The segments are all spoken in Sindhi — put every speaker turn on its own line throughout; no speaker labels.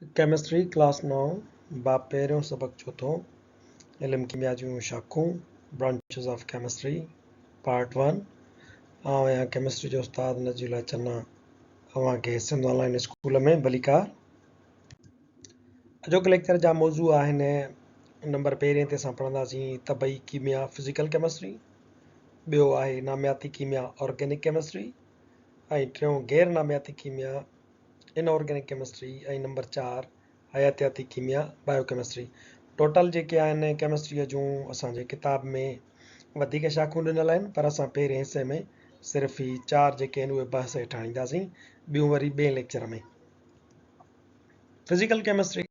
ڪيمسٽري ڪلاس نائون، باب پهريون سبق چوٿون، علم ڪيميا جون شاخون، Branches of Chemistry، part one, آئون آهيان ڪيمسٽري جو استاد نجي الله چنا اوهان کي سنڌ آن لائين اسڪول ۾ ڀليڪار. اڄوڪي ليڪچر جا موضوع آهن، نمبر پهرين تي اسان پڙهنداسين طبعي ڪيميا فزيڪل ڪيمسٽري، ٻيو آهي نامياتي ڪيميا آرگينڪ ڪيمسٽري ۽ ٽيون غير نامياتي ڪيميا ان آرگينڪ ڪيمسٽري ۽ نمبر چار حياتياتي ڪيميا بايو ڪيمسٽري. ٽوٽل جيڪي آهن ڪيمسٽريء جون اسان جي ڪتاب ۾ وڌيڪ شاخون ڏنل آهن پر اسان پهرين حصي ۾ صرف هي چار جيڪي آهن اهي بحث هيٺ آڻينداسين ٻيون وري ٻئي lecture ۾. Physical chemistry.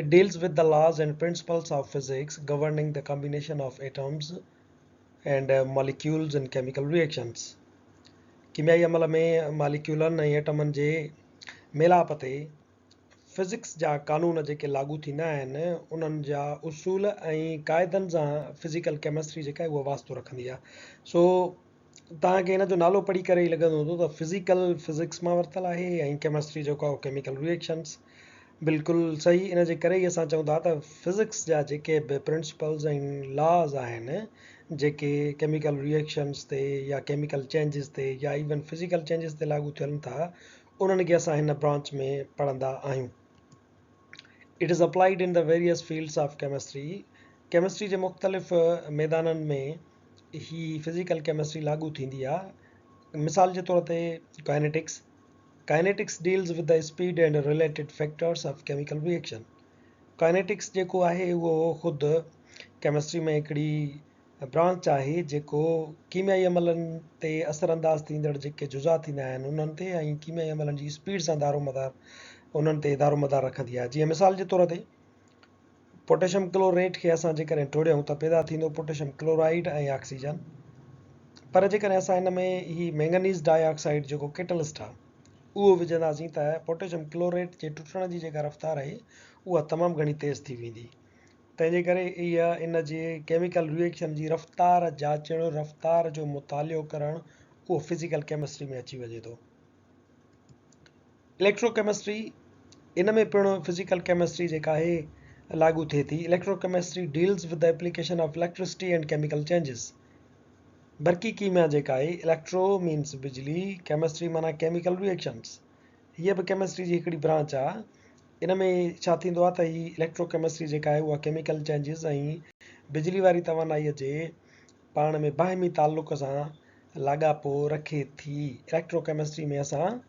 It deals with the laws and principles of physics governing the combination of atoms and molecules in chemical reactions. ڪيميائي عمل ۾ ماليڪيولن ۽ ايٽمن جي ميلاپ تي فزڪس جا قانون جيڪي لاڳو ٿيندا آهن انهن جا اصول ۽ قاعدن سان فزيڪل ڪيمسٽري جيڪا آهي اها واسطو رکندي آهي. سو توهان کي هن جو نالو پڙهي ڪري ئي لڳندو هوندو ته فزيڪل فزڪس مان ورتل آهي ۽ ڪيمسٽري جيڪو آهي ڪيميڪل ريئيڪشنس بلڪل صحيح ان جي ڪري ئي اسان چئون ٿا ته فزڪس جا جيڪي به پرنسپلز ۽ لاز آهن جيڪي ڪيميڪل ريئيڪشنس تي يا ڪيميڪل چينجز تي يا ايون فزيڪل چينجز تي لاڳو ٿين ٿا انهن کي اسان هن برانچ ۾ پڙهندا آهيون. It is applied in the various fields of chemistry chemistry جي مختلف ميدانن ۾ هي فزيڪل ڪيمسٽري لاڳو ٿيندي آ. مثال جي طور تي kinetics, Kinetics deals with the speed and related factors of chemical reaction. Kinetics جيڪو آهي اهو خود ڪيمسٽري ۾ هڪڙي برانچ آهي جيڪو ڪيميائي عملن تي اثر انداز ٿيندڙ جيڪي جزا ٿيندا آهن انهن تي ۽ ڪيميائي عملن جي اسپيڊ سان دارومدار انهن تي دارومدار رکندي آهي. جيئن مثال جي طور تي پوٽيشم ڪلوريٽ کي اسان جيڪڏهن ٽوڙيون ته پيدا ٿيندو پوٽيشم ڪلورائيڊ ۽ آڪسيجن پر جيڪڏهن اسان هن ۾ هي مينگنيز ڊاء آڪسائيڊ جيڪو ڪيٽلسٽ آهي اهو وجهنداسين ته پوٽيشم ڪلوريٽ جي ٽٽڻ جي جيڪا رفتار آهي اها تمام گهڻي تيز ٿي ويندي تنهن جي ڪري اها ان جي ڪيميڪل ريئيڪشن جي رفتار جاچڻ رفتار جو مطالعو ڪرڻ اهو فزيڪل ڪيمسٽري ۾ اچي وڃي ٿو. اليڪٽرو ڪيمسٽري، ان ۾ پڻ فزيڪل ڪيمسٽري جيڪا آهي لاڳو ٿئي ٿي. Electrochemistry deals with the application of electricity and chemical changes. برقي ڪيميا جيڪا آهي اليڪٽرو مينس بجلي، ڪيمسٽري معنيٰ ڪيميڪل ريئيڪشنس. هيء به ڪيمسٽري جي هڪڙي برانچ آهي. ان ۾ ڇا ٿيندو آهي ته هي اليڪٽرو ڪيمسٽري جيڪا آهي اها ڪيميڪل چينجز ۽ بجلي واري توانائيء جي پاڻ ۾ باهمي تعلق سان لاڳاپو رکي ٿي. اليڪٽرو ڪيمسٽري ۾ اسان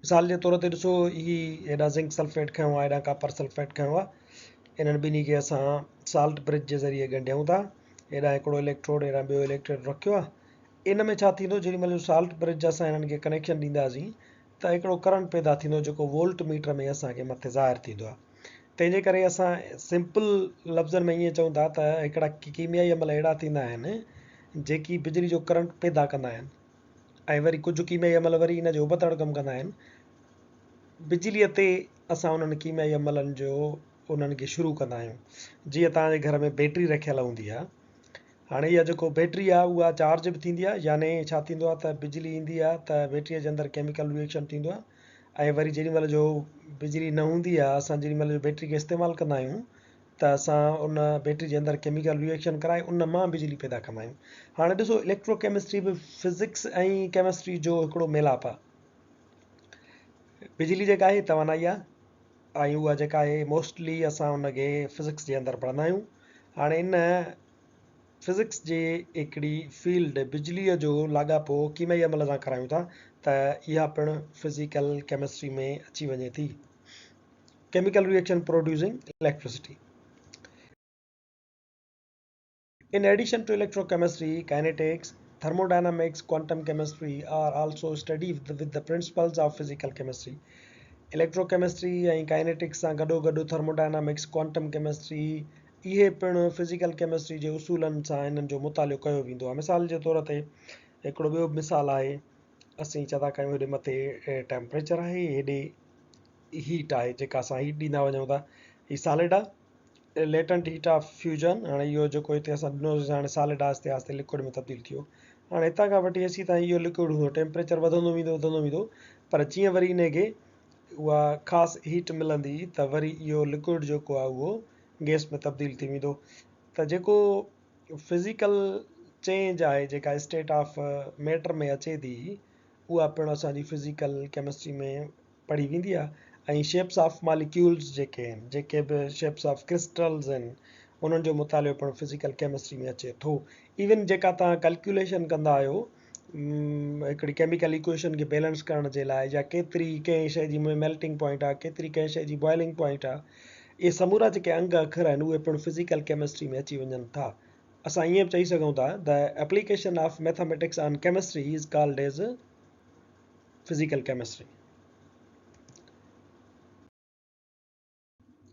مثال جي طور تي ڏسو هي هيڏانهن زنڪ سلفيٽ کنيو آهي هيڏانهن ڪاپر سلفيٽ کنيو آهي انهن ٻنهي کي اسان سالٽ برج جي ذريعي ڳنڍيون ٿا هيڏانهن هڪڙو اليڪٽروڊ هيڏانهن ٻيو اليڪٽروڊ رکيو آهي ان ۾ ڇا ٿيندو جيڏي مهل سالٽ برج اسان هنن کي ڪنيڪشن ڏينداسين ته هڪڙو ڪرنٽ پيدا ٿيندو جيڪو وولٽ ميٽر ۾ اسان کي مٿي ظاهر ٿيندو آهي تنهن جي ڪري اسان سمپل لفظن ۾ ائين چئون ٿا ته هڪڙا ڪيميائي عمل اهڙا ٿيندا آهن جيڪي بجلي جو ڪرنٽ پيدا ڪندا آهن ۽ وري ڪجهه ڪيميائي عمل وري ان جو ابتڙ ڪم ڪندا آهن. بجليء تي اسان انهن ڪيميائي عملن جو انهن کي شروع ڪندا آهيون. جيئن توهان جي گهر ۾ بيٽري رکيل هوندي آهي. هاڻي اها جيڪو بيٽري آهي اها چارج به ٿيندي آهي يعني ڇا ٿيندو آهي ته بجلي ايندي آهي ته بيٽريء جي اندر ڪيميڪل ريئيڪشن ٿيندو آهي ۽ وري جيڏي مهل جو بجلي نه هوندي آهي اسان جيڏي مهل جو بيٽري کي استعمال ڪندا آهيون ته اسان ان بيٽري جي اندر ڪيميڪل ريئيڪشن ڪرائي ان مان بجلي پيدا ڪندا آهيون. هاڻي ڏسو اليڪٽرو ڪيمسٽري به فزڪس ۽ ڪيمسٽري جو هڪڙو ميلاپ آهي. بجلي جيڪا آهي توانائي آهي ۽ اها جيڪا آهي موسٽلي اسان ان کي فزڪس جي اندر پڙهندا آهيون. هاڻي ان فزڪس جي هڪڙي فيلڊ بجليء جو لاڳاپو ڪيميائي عمل سان ڪرايون ٿا ته اها پڻ فزيڪل ڪيمسٽري ۾ اچي وڃي ٿي. Chemical reaction producing electricity. In addition to electrochemistry, kinetics, thermodynamics, quantum chemistry are also studied with the principles of physical chemistry. Electrochemistry ۽ kinetics سان گڏوگڏ ٿرموڊائنامڪس، ڪوانٽم ڪيمسٽري، اهي پڻ فزيڪل ڪيمسٽري جي اصولن سان انهن جو مطالعو ڪيو ويندو آهي. مثال جي طور تي هڪڙو ٻيو به مثال آهي، اسين ڇا ٿا ڪيون هيڏي مٿي ٽيمپريچر آهي هيڏي هيٽ آهي جيڪا اسان هيٽ ڏيندا وڃون ٿا هي سالڊ آهي ليٽنٽ هيٽ آف فيوجن هاڻي اهو جيڪو هتي اسان ڏنوسين هاڻي سالڊ آهستي آهستي لڪوڊ ۾ تبديل ٿيو هاڻي هتان کان وٺي هيسين تائين اهو لڪوئڊ هوندو، ٽيمپريچر وڌندو ويندو وڌندو ويندو، پر جيئن وري انهي کي اها خاص هيٽ ملندي ته وري اهو لڪوئڊ جيڪو آهي اهو گئس ۾ تبديل ٿي ويندو. ته جيڪو فزيڪل چينج آهي جيڪا اسٽيٽ آف ميٽر ۾ اچي ٿي اها پڻ اسان جي فزيڪل ڪيمسٽري ۾ پڙهي ويندي آهي ۽ شيپس آف ماليڪيولز جيڪي آهن، جيڪي به شيپس آف ڪرسٽلز آهن، انهن جو مطالعو پڻ فزيڪل ڪيمسٽري ۾ اچي ٿو. ايون جيڪا توهان ڪلڪيوليشن ڪندا آهيو هڪڙي ڪيميڪل ايڪويشن کي بيلنس ڪرڻ جي لاء يا ڪيتري ڪنهن شيء جي ميلٽنگ پوائنٽ آهي، ڪيتري ڪنهن شيء جي بوائلنگ پوائنٽ آهي، اهي سمورا جيڪي انگ اکر آهن اهي پڻ فزيڪل ڪيمسٽري ۾ اچي وڃن ٿا. اسان ائين به چئي سگهون ٿا the application of mathematics on chemistry is called as physical chemistry.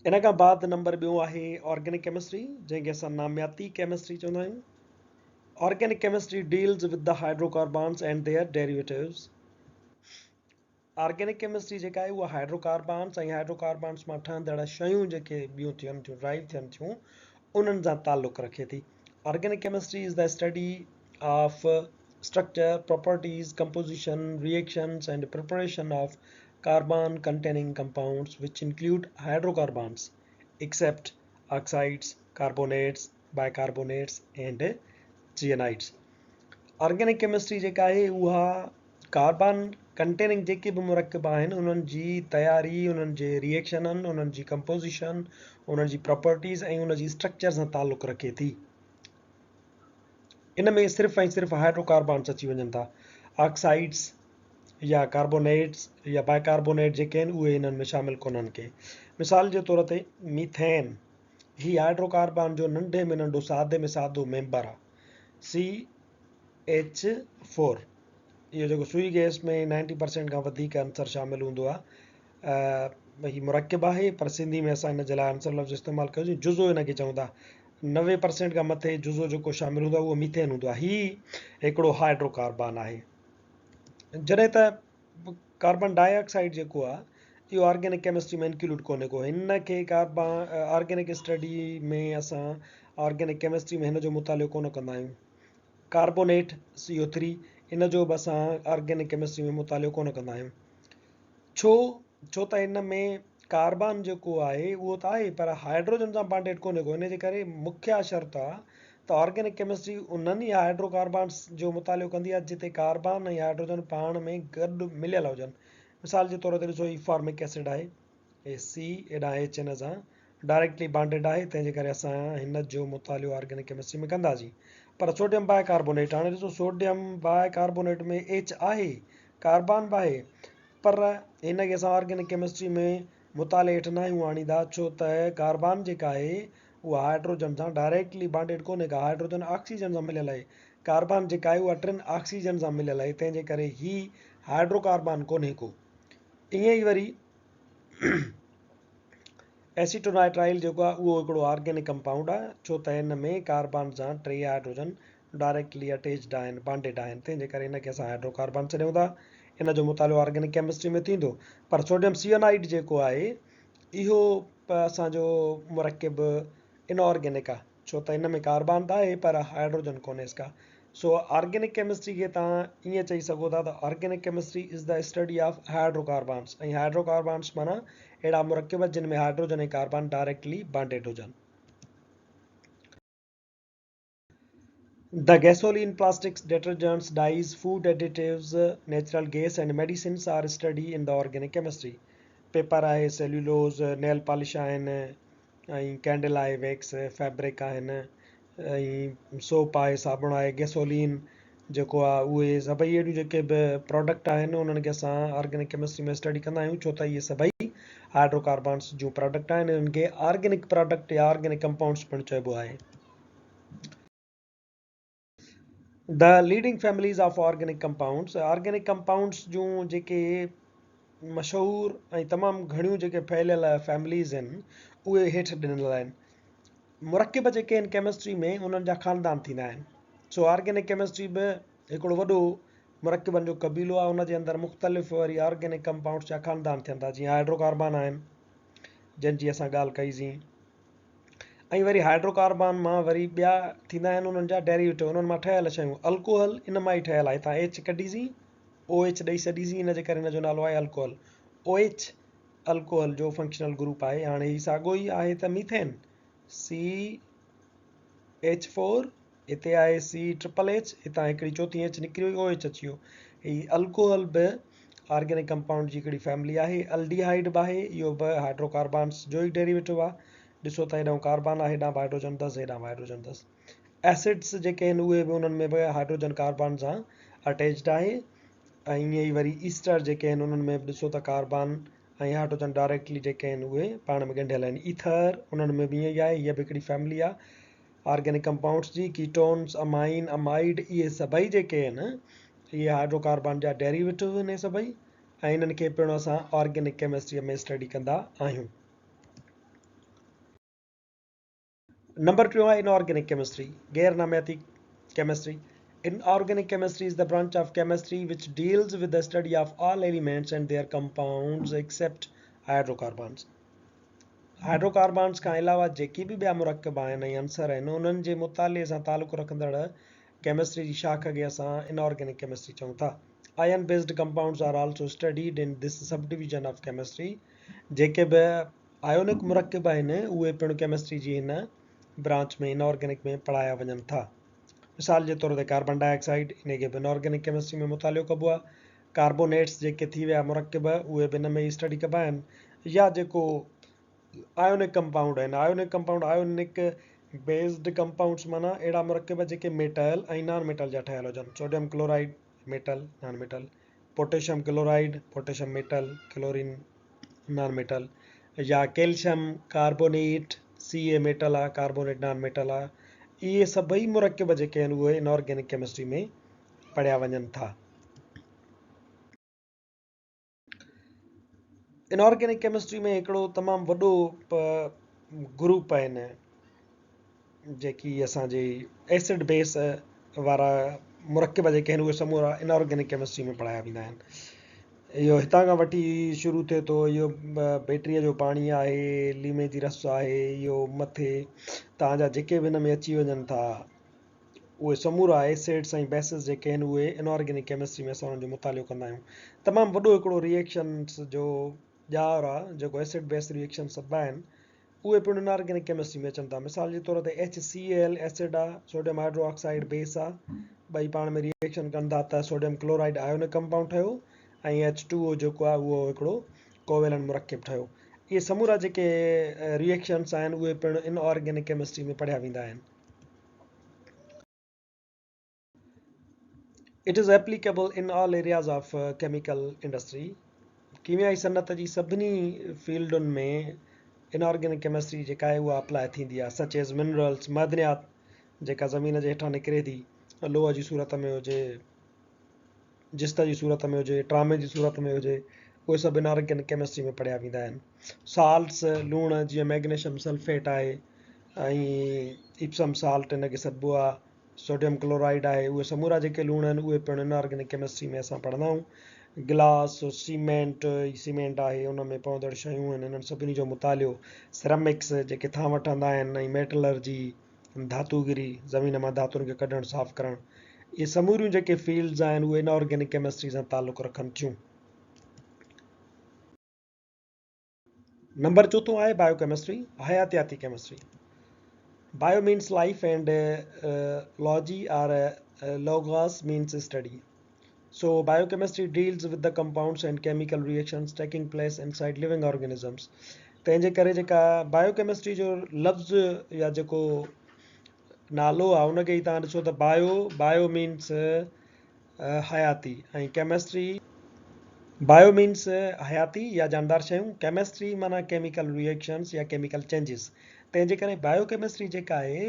ان کان بعد نمبر ٻيو آهي آرگينڪ ڪيمسٽري، جنهن کي اسان نامياتي ڪيمسٽري چوندا آهيون. Organic chemistry deals with the hydrocarbons and their derivatives. Organic chemistry جيڪا آهي اها هائيڊروڪاربانس ۽ هائيڊروڪاربانس مان ٺهندڙ شيون جيڪي ٻيون ٿين ٿيون، ڊرائيو ٿين ٿيون، انهن سان تعلق رکي ٿي. Organic chemistry is the study of structure, properties, composition, reactions and preparation of carbon containing compounds which include hydrocarbons except oxides, carbonates, bicarbonates and cyanides. Organic chemistry جيڪا آهي اها ڪاربان ڪنٽيننگ جيڪي به مرڪب آهن انهن جي تياري، انهن جي ريئيڪشنن، انهن جي ڪمپوزيشن، انهن جي پراپرٽيز ۽ ان جي اسٽرڪچر سان تعلق رکي ٿي. ان ۾ صرف ۽ صرف هائيڊرو ڪاربانس اچي وڃن ٿا. آڪسائيڊس يا ڪاربونيٽس يا بائيڪاربونيٽ جيڪي آهن اهي انهن ۾ شامل ڪونهن ڪي. مثال جي طور تي ميٿين هي هائيڊرو ڪاربان جو ننڍي ۾ ننڍو سادي ۾ سادو ميمبر آهي. سي ايڇ فور اهو جيڪو سوئي گئس ۾ نائنٽي پرسينٽ کان وڌيڪ عنصر شامل هوندو آهي، هي مرڪب آهي پر سنڌي ۾ اسان ان جي لاء عنصر لفظ استعمال ڪيوسين، جزو ان کي چئون ٿا. 90% کان مٿي جزو جيڪو شامل هوندو آهي اهو ميٿين هوندو آهي. هي هڪڙو هائيڊرو ڪاربان آهي. جڏهن ته ڪاربان ڊاء آڪسائيڊ جيڪو آهي اهو آرگينڪ ڪيمسٽري ۾ انڪلوڊ ڪونهي ڪو. هن کي ڪاربان آرگينڪ اسٽڊي ۾ اسان آرگينڪ ڪيمسٽري ۾ هن جو مطالعو ڪونه ڪندا آهيون. ڪاربونيٽ سي او ٿري ان جو به اسان آرگينڪ ڪيمسٽري ۾ مطالعو ڪونه ڪندا آهيون. ڇو؟ ڇو ته ان ۾ ڪاربان جيڪو آهي اهو ته آهي پر هائيڊروجن سان بانڊيڊ ڪونهي ڪو. ان جي ڪري مکيه شرط آ ته آرگينڪ ڪيمسٽري انهن ئي هائيڊرو ڪاربانس جو مطالعو ڪندي آ جتي ڪاربان ۽ هائيڊروجن پاڻ ۾ گڏ مليل هجن. مثال جي طور تي ڏسو هي فارمڪ ايسڊ آهي، هي سي هيڏانهن ايڇ ان سان ڊائريڪٽلي بانڊيڊ آهي تنهن جي ڪري اسان هن جو مطالعو آرگينڪ ڪيمسٽري ۾ ڪنداسين. پر سوڊيم باء ڪاربونيٽ، هاڻي ڏسو سوڊيم باء ڪاربونيٽ ۾ ايڇ آهي، ڪاربان به آهي پر هن کي اسان آرگينڪ ڪيمسٽري ۾ مطالعي هيٺ ناهيون آڻيندا ڇو ته ڪاربان جيڪا آهي اها هائيڊروجن سان ڊائريڪٽلي بانڊيڊ ڪونهي ڪا، هائيڊروجن آڪسيجن سان مليل آهي، ڪاربان جيڪا آهي اها ٽن آڪسيجن سان مليل آهي تنهن جي ڪري هي هائيڊرو ڪاربان ڪونهي ڪو. ائين ئي وري ايسيٽونائٽرائل جيڪو آهي اهو هڪڙو آرگينڪ ڪمپائونڊ آهي ڇو ته هن ۾ ڪاربان سان ٽي هائيڊروجن ڊائريڪٽلي اٽيچڊ آهن، بانڊيڊ آهن، تنهن جي ڪري ان کي اسان هائيڊرو ڪاربان سڏيون ٿا. ان جو مطالعو آرگينڪ ڪيمسٽري ۾ ٿيندو. پر سوڊيم سيانائيڊ جيڪو آهي اهو اسان جو مرڪب ان آرگينڪ آهي ڇو ته ان ۾ ڪاربان ته آهي پر هائيڊروجن ڪونهيس ڪا. سو آرگينڪ ڪيمسٽري کي توهان ائين چئي سگهو ٿا ته organic chemistry is the study of hydrocarbons ۽ hydrocarbons معنيٰ اهڙا مرڪب جن ۾ هائيڊروجن ۽ ڪاربان ڊائريڪٽلي بانڊيڊ هجن. The gasoline, plastics, detergents, dyes, food additives, natural gas and medicines are studied in the organic chemistry. Paper آهي، سيلولوز، نيل پالش آهن ۽ ڪينڊل آهي، ويڪس، فيبرڪ آهن ۽ سوپ آهي، صابڻ آهي، گيسولين جيڪو آهي اهي سڀئي اهڙيون جيڪي به پراڊڪٽ آهن انهن کي اسان آرگينڪ ڪيمسٽري ۾ اسٽڊي ڪندا آهيون ڇو ته اهي سڀئي هائيڊرو ڪاربانس جون پراڊڪٽ آهن انهن کي آرگينڪ پراڊڪٽ يا آرگينڪ ڪمپائونڊس پڻ چئبو آهي. The leading families of organic compounds, organic compounds جون جيڪي مشهور ۽ تمام گهڻيون جيڪي ڦهليل فيمليز آهن اهي هيٺ ڏنل آهن. مرڪب جيڪي آهن ڪيمسٽري ۾ انهن جا خاندان ٿيندا آهن. سو آرگينڪ ڪيمسٽري به هڪڙو وڏو مرڪبن جو قبيلو آهي ان جي اندر مختلف وري آرگينڪ ڪمپائونڊس جا خاندان ٿين ٿا جيئن هائيڊرو ڪاربان آهن جن جي اسان ڳالهه ڪئي سين. ۽ وري هائڊروڪاربان مان وري ٻيا ٿيندا آهن انهن جا ڊيريويٽو، انهن مان ٺهيل شيون. الڪوهل ان مان ئي ٺهيل آهي. هتان ايڇ ڪڍيسين، او ايڇ ڏئي ڇڏيسين، ان جي ڪري ان جو نالو آهي الڪوهل. او ايڇ الڪوهل جو فنڪشنل گروپ آهي. هاڻي هي ساڳو ئي آهي ته ميٿين سي ايڇ فور، هتي آهي سي ٽرپل ايڇ، هتان هڪڙي چوٿين ايڇ نڪري وئي، او ايڇ اچي ويو. هي الڪوهل به آرگينڪ ڪمپائونڊ جي هڪڙي فيملي آهي. الڊيهائيڊ به آهي، اهو به هائڊروڪاربانس جو ئي ڊيريويٽو آهي. ڏسو ته هيڏانهن ڪاربان آهي، هيڏانهن به هائڊروجن اٿس، هيڏانهن به هائڊروجن اٿس. ايسڊس جيڪي آهن اهي به انهن ۾ به هائڊروجن ڪاربان سان اٽيچڊ آهي. ۽ ائين ئي وري ايسٽر جيڪي آهن انهن ۾ به ڏسو ته ڪاربان ۽ هائڊروجن ڊائريڪٽلي جيڪي آهن اهي پاڻ ۾ ڳنڍيل آهن. ايٿر انهن ۾ به ائين ئي آهي. هيء به هڪڙي فيملي آهي آرگينڪ ڪمپائونڊس جي. ڪيٽونس، امائن، امائيڊ، اهي سڀئي جيڪي آهن اهي هائڊروڪاربان جا ڊيريويٽو آهن اهي سڀئي، ۽ انهن کي پڻ اسان آرگينڪ ڪيمسٽريء ۾ اسٽڊي ڪندا آهيون. نمبر ٽيون آهي ان آرگينڪ ڪيمسٽري، غير نامياتي chemistry. Inorganic chemistry is the branch of chemistry which deals with the study of all elements and their compounds except hydrocarbons. Hydrocarbons کان علاوه جيڪي به ٻيا مرڪب آهن ۽ عنصر آهن انهن جي مطالعي سان تعلق رکندڙ ڪيمسٽري جي شاخ کي اسان ان آرگينڪ ڪيمسٽري چئون ٿا. Ion based compounds are also studied in this subdivision of chemistry. جيڪي به آيونڪ مرڪب آهن اهي پڻ ڪيمسٽري جي هن برانچ ۾ ان آرگينڪ ۾ پڙهايا وڃن ٿا. مثال جي طور تي ڪاربان ڊاء آڪسائيڊ انهي کي به ان آرگينڪ ڪيمسٽري ۾ مطالعو ڪبو آهي. ڪاربونيٽس جيڪي ٿي ويا مرڪب اهي به ان ۾ ئي اسٽڊي ڪبا آهن يا جيڪو آيونڪ ڪمپائونڊ آهن، ionic compound ionic based compounds معنيٰ اهڙا مرڪب جيڪي ميٽل ۽ نان ميٽل جا ٺهيل هجن. Sodium chloride metal non metal, potassium chloride potassium metal, chlorine non metal, يا calcium carbonate C A metal آ، ڪاربونيٽ نان ميٽل آ. اهي سڀئي مرڪب جيڪي آهن اهي ان آرگينڪ ڪيمسٽري ۾ پڙهيا وڃن ٿا. ان آرگينڪ ڪيمسٽري ۾ هڪڙو تمام وڏو گروپ آهن جيڪي اسان جي ايسڊ بيس وارا مرڪب جيڪي آهن اهي سمورا ان آرگينڪ ڪيمسٽري ۾ پڙهايا ويندا آهن. اهو هتان کان وٺي شروع ٿئي ٿو. اهو بيٽريء جو پاڻي آهي، ليمي جي رس آهي، اهو مٿي توهان جا جيڪي به هن ۾ اچي وڃن ٿا اهي سمورا ايسڊس ۽ بيسز جيڪي آهن اهي ان آرگينڪ ڪيمسٽري ۾ اسان انهن جو مطالعو ڪندا آهيون. تمام وڏو هڪڙو ريئيڪشنس جو ڄار آهي جيڪو ايسڊ بيس ريئيڪشن سڏبا آهن اهي پڻ ان آرگينڪ ڪيمسٽري ۾ اچن ٿا. مثال جي طور تي ايڇ سي ايل ايسڊ آ، سوڊيم هائيڊرو آڪسائيڊ بيس آ، ٻئي پاڻ ۾ ريئيڪشن ڪن ٿا ته سوڊيم ڪلورائيڊ آيونڪ ڪمپائونڊ ٺهيو ۽ ايڇ ٽو او جيڪو آ اهو هڪڙو ڪوويلنٽ مرڪب ٺهيو. اهي سمورا جيڪي ريئيڪشنس آهن اهي پڻ ان آرگينڪ ڪيمسٽري ۾ پڙهيا ويندا آهن. It is applicable in all areas of chemical industry. ڪيميائي صنعت جي سڀني فيلڊن ۾ ان آرگينڪ ڪيمسٽري جيڪا آهي اها اپلاء ٿيندي آهي. سچ ايز منرلز، معدنيات جيڪا زمين جي هيٺان نڪري ٿي، لوهه جي صورت ۾ هجي، جست جي صورت ۾ هجي، ٽرامي جي صورت ۾ هجي، اهي سڀ ان آرگينڪ ڪيمسٽري ۾ پڙهيا ويندا آهن. سالٽس، لوڻ، جيئن ميگنيشيم سلفيٽ آهي ۽ ايپسم سالٽ ان کي سڏبو آهي، سوڊيم ڪلورائيڊ آهي، اهي سمورا جيڪي لوڻ آهن اهي پڻ ان آرگينڪ ڪيمسٽري ۾ اسان پڙهندا آهيون. گلاس، سيمينٽ، هي سيمينٽ آهي ان ۾ پوندڙ شيون آهن انهن سڀني جو مطالعو، سرامڪس جيڪي ٿانو ٺهندا آهن ۽ ميٽلرجي، ڌاتوگري، زمين مان ڌاتن کي ڪڍڻ صاف ڪرڻ، اهي سموريون جيڪي فيلڊز آهن اهي ان آرگينڪ ڪيمسٽري سان تعلق رکن ٿيون. نمبر چوٿون آهي بايو ڪيمسٽري، حياتياتي chemistry. Bio means life and logy or logos means study. So biochemistry deals with the compounds and chemical reactions taking place inside living organisms. تنهن جي ڪري جيڪا بايو ڪيمسٽري جو لفظ يا جيڪو نالو آهي ان کي ئي توهان ڏسو ته بايو، بايو مينس حياتي ۽ ڪيمسٽري، بايو مينس حياتي يا جاندار شيون، ڪيمسٽري معنيٰ ڪيميڪل ريئيڪشنس يا ڪيميڪل چينجز. تنهن جي ڪري بايو ڪيمسٽري جيڪا آهي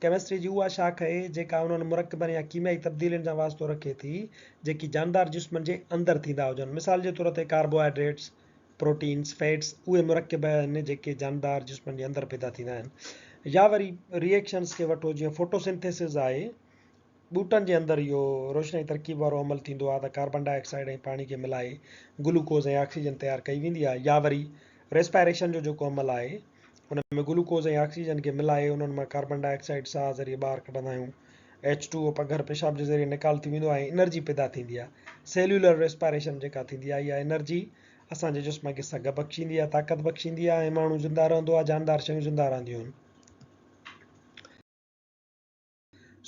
ڪيمسٽري جي اها شاخ آهي جيڪا انهن مرڪبن يا ڪيميائي تبديلين سان واسطو رکي ٿي جيڪي جاندار جسمن جي اندر ٿيندا هجن. مثال جي طور تي ڪاربوهائيڊريٽس، پروٽينس، فيٽس اهي مرڪب آهن جيڪي جاندار جسمن جي اندر پيدا ٿيندا آهن. يا وري ريئيڪشنس کي وٺو جيئن فوٽوسنٿيسز آهي ٻوٽن جي اندر اهو روشنائي ترڪيب وارو عمل ٿيندو آهي ته ڪاربان ڊاء آڪسائيڊ ۽ پاڻي کي ملائي گلوڪوز ۽ آڪسيجن تيار ڪئي ويندي آهي يا وري ريسپائريشن جو جيڪو عمل آهي ان ۾ گلوڪوز ۽ آڪسيجن کي ملائي انهن مان ڪاربان ڊاء آڪسائيڊ ساهه ذريعي ٻاهر ڪڍندا آهيون. ايڇ ٽو او پگهر پيشاب جي ذريعي نيڪال ٿي ويندو آهي ۽ انرجي پيدا ٿيندي آهي. سيلولر ريسپائريشن جيڪا ٿيندي آهي اها انرجي اسان جي جسم کي سگهه بخشيندي آهي، طاقت بخشيندي آهي ۽ ماڻهو زنده رهندو آهي، جاندار شيون زنده رهنديون آهن.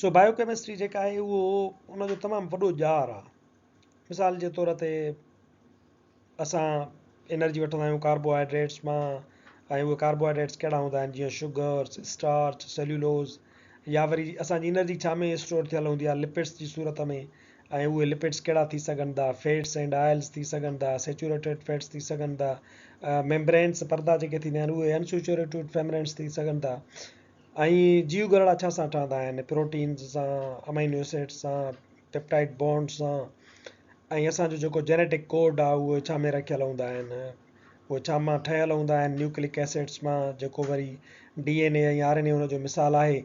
سو بايو ڪيمسٽري جيڪا آهي اهو ان جو تمام وڏو ڄار آهي. مثال جي طور تي اسان انرجي وٺندا آهيون ڪاربوهائيڊريٽس مان ۽ اهي ڪاربوهائيڊريٽس ڪهڙا هوندا آهن جيئن شگرس، اسٽارچ، سيلولوز يا وري اسان جي انرجي ڇا ۾ اسٽور ٿيل هوندي آهي لپڊس جي صورت ۾ ۽ اهي لپڊس ڪهڙا ٿي سگهن ٿا فيٽس اينڊ آئلز ٿي سگهن ٿا سيچوريٽيڊ فيٽس ٿي سگهن ٿا ميمبرينس پردا جيڪي ٿيندا آهن اهي انسيچوريٽيڊ ميمبرينس ٿي سگهن ٿا ۽ جيوگهرڙا ڇا سان ٺهندا آهن؟ پروٽينز سان، امائنو ايسڊ سان، پيپٽائيڊ بانڊ سان ۽ اسان جو جيڪو جينيٽڪ ڪوڊ آهي اهو ڇا ۾ رکيل هوندا آهن؟ اهو ڇا مان ٺهيل هوندا آهن؟ نيوڪلڪ ايسڊس مان جيڪو وري ڊي اين اي ۽ آر اين اي ان جو مثال آهي.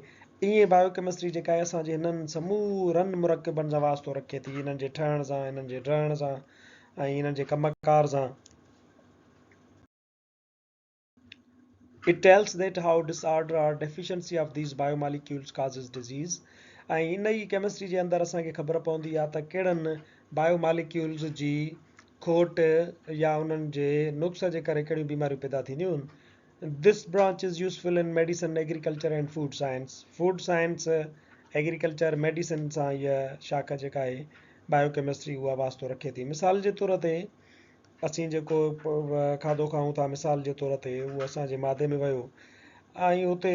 ائين بايو ڪيمسٽري جيڪا آهي اسان جي هنن سمورن مرڪبن سان واسطو رکي ٿي، انهن جي ٺهڻ سان، انهن جي ڊهڻ سان ۽ انهن جي ڪم ڪار سان. It tells that how disorder or deficiency of these biomolecules causes disease ۽ ان ئي ڪيمسٽري جي اندر اسان کي خبر پوندي آهي ته ڪهڙن بايوماليڪيولز جي کوٽ يا انهن جي نقص جي ڪري ڪهڙيون بيماريون پيدا ٿينديون آهن. This branch is useful in medicine, agriculture and food science. Food science, agriculture, medicine سان هيء شاخ جيڪا آهي بايوڪيمسٽري اها واسطو رکي ٿي. مثال جي طور تي اسين جيڪو کاڌو کائون ٿا مثال جي طور تي اهو اسان جي معدي ۾ ويو ۽ اتي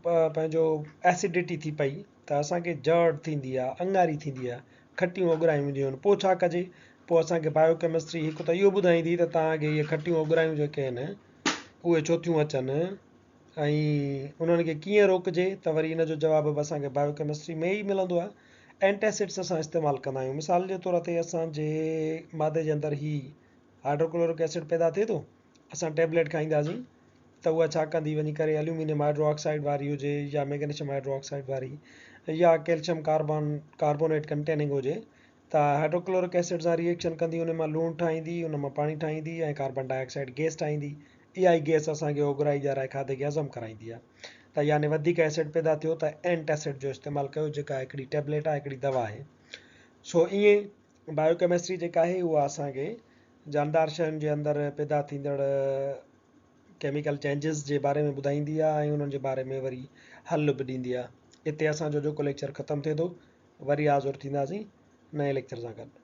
پنهنجو ايسڊٽي ٿي پئي ته اسان کي جهڙ ٿيندي آهي اڱاري ٿيندي آهي کٽيون اوڳرايون اينديون آهن پوء ڇا ڪجي پوء اسان کي بايو ڪيمسٽري هڪ ته اهو ٻڌائيندي ته توهان کي اهي کٽيون اوڳرايون جيڪي آهن اهي ڇو ٿيون اچن ۽ انهن کي ڪيئن روڪجي ته وري ان جو جواب به اسان کي بايو ڪيمسٽري ۾ ئي ملندو آهي. اينٽيسڊس اسان استعمال ڪندا آهيون مثال جي طور تي اسان جي معدي جي اندر هي هائڊروڪلورڪ ايسڊ پيدا ٿئي ٿو اسان ٽيبليٽ کائينداسين ته اها ڇا ڪندي وڃي ڪري اليومينيم هائڊرو آڪسائيڊ واري هجي يا ميگنيشيم هائڊرو آڪسائيڊ واري يا ڪيلشيم ڪاربان ڪاربونيٽ ڪنٽيننگ هجي ته هائڊروڪلورڪ ايسڊ سان ري ايڪشن ڪندي ان مان لوڻ ٺاهيندي، ان مان پاڻي ٺاهيندي ۽ ڪاربان ڊاء آڪسائيڊ گئس ٺاهيندي. اها ئي گئس اسان کي اوڳرائي ڏيارائي کاڌي کي هضم ڪرائيندي آهي. ته يعني وڌيڪ ايسڊ پيدا ٿيو ته اينٽ ايسڊ جو استعمال ڪيو جيڪا هڪڙي ٽيبليٽ آهي هڪڙي دوا آهي. سو ائين بايو ڪيمسٽري جيڪا آهي اها اسان کي جاندار شين جي اندر پيدا ٿيندڙ ڪيميڪل چينجز جي باري ۾ ٻڌائيندي آهي ۽ انهن جي باري ۾ وري حل به ڏيندي آهي. اتي اسان جو اڄوڪو ليڪچر ختم ٿئي ٿو. وري حاضر ٿينداسين نئين ليڪچر سان گڏ.